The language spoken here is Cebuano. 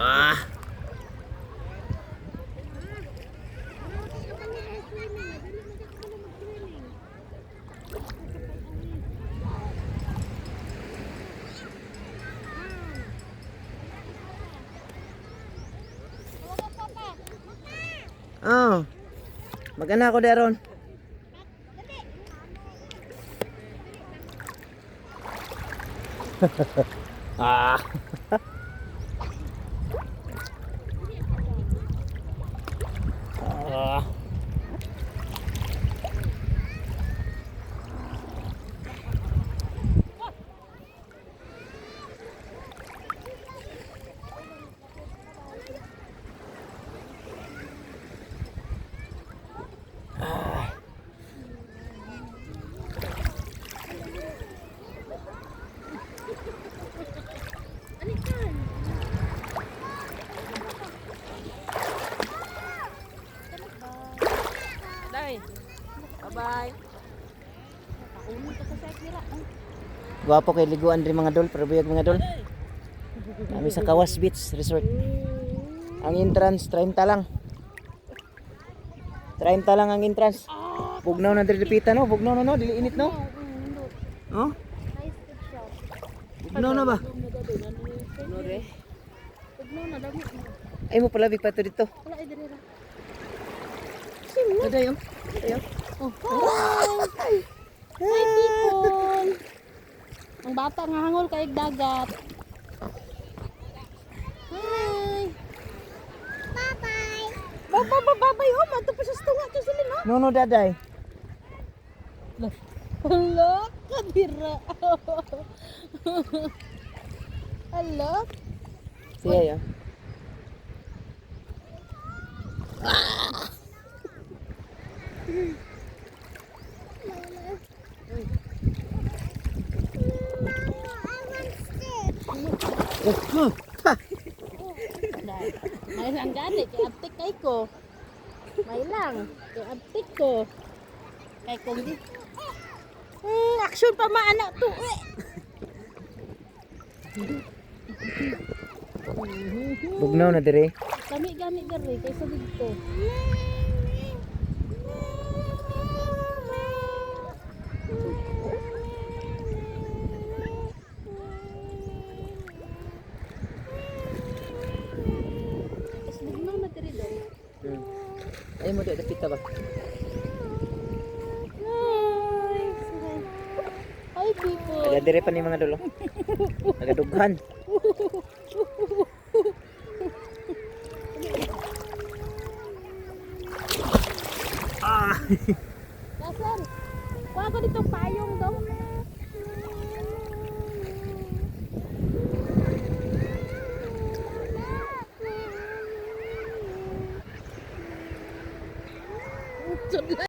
Ah. Oh. Magana ko deron. Ah. Ah. Day. Bye-bye. Gwapo kay liguan rin, mga dol, pero buyag, mga dol. Kami sa Kawas Beach Resort. Ang entrance 30 lang. 30 lang ang entrance. Bugnaw na diri dipita, no, bugnaw na, no, dili init, no. Oh? Bugnaw na ba? Nore. Ay mo palabig pa to dito. Daday oh. Daday oh. Oh, hi! Hi, people! Ang bata nga hangol kay dagat. Hi! Bye-bye! Bye-bye! Bye-bye! Oh, mato pa sa tunga to sila, no? No, no, daday. Hala, kadira. Hala. Siya oh. Oh, huh. Ha. May lang gani, kay abtik kay ko. May lang, kay abtik ko. Kay kung di. Action pa maana to. Eh. Bugnaw na dire. Kami gani diri kaysa didto. Mas bugnaw na diri daw. Ay mo di dapita ba? Hi! Hi, people! Taga dire pa ni mga dolo. Taga dughan. Ah. Nasir, kuha ko dito payong daw.